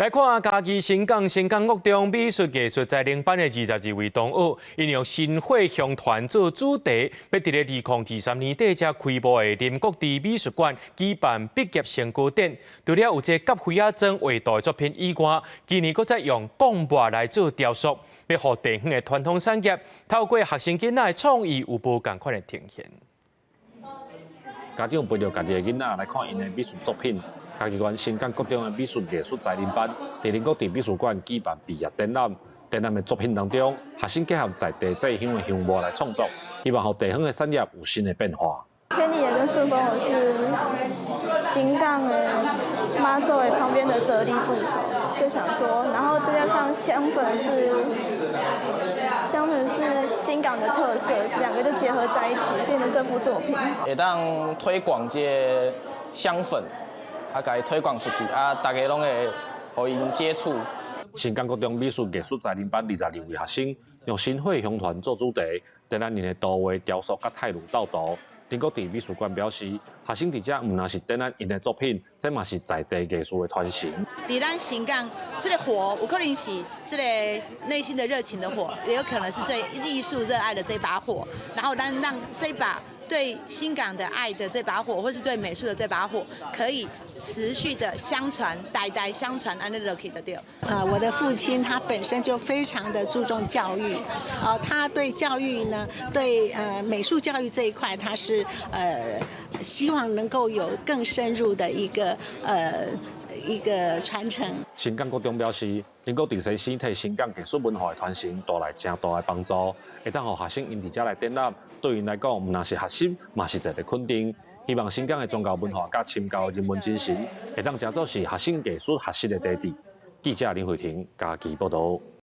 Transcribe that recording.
來看嘉義新港新港國中美術藝術才能班的22位同學，𪜶用薪火相傳做主題，欲佇咧2023年底才開幕的林國智美術館舉辦畢業成果展。除了有這個夾花仔磚畫圖的作品以外，今年閣再用鋼箔來做雕塑，欲予地方的傳統產業透過學生囡仔的創意有無仝款的呈現。家長陪著家己的囡仔來看𪜶的美術作品。嘉義縣新港國中的美術藝術才能班，佇林國智美術館舉辦畢業展覽。展覽的作品當中，學生結合在地製香的香箔來創作，希望予地方的產業有新的變化。千里眼跟順風耳是新港的媽祖的旁邊的得力助手，就想說，然後再加上香粉是新港的特色，兩個就結合在一起，變成這幅作品。會當推廣這個香粉。啊，共伊推廣出去，啊，大家攏會予𪜶接觸。新港國中美術藝術才能班22位學生，用薪火相傳做主題，展覽𪜶的圖畫、雕塑佮泰魯鬥圖。林國智美術館表示，學生佇遮毋但是展覽𪜶的作品，這嘛是在地藝術的傳承。佇咱新港，這個火有可能是這個內心的熱情的火，也有可能是對藝術熱愛的這把火，然後咱讓這把對新港的愛的這把火，或是對美術的這把火，可以持續的相傳，代代相傳，按呢落去就對。啊，我的父親他本身就非常的注重教育，啊，他對教育呢，對美術教育這一塊，他是希望能夠有更深入的一個傳承。新港國中表示，林國智先生替新港藝術文化的傳承帶來誠大的幫助，會當予學生𪜶佇遮來展覽，對𪜶來講，毋但是學習，嘛是一個肯定。希望新港的宗教文化佮深厚的人文精神，會當成做是學生藝術學習的基地。記者林慧婷嘉義報導。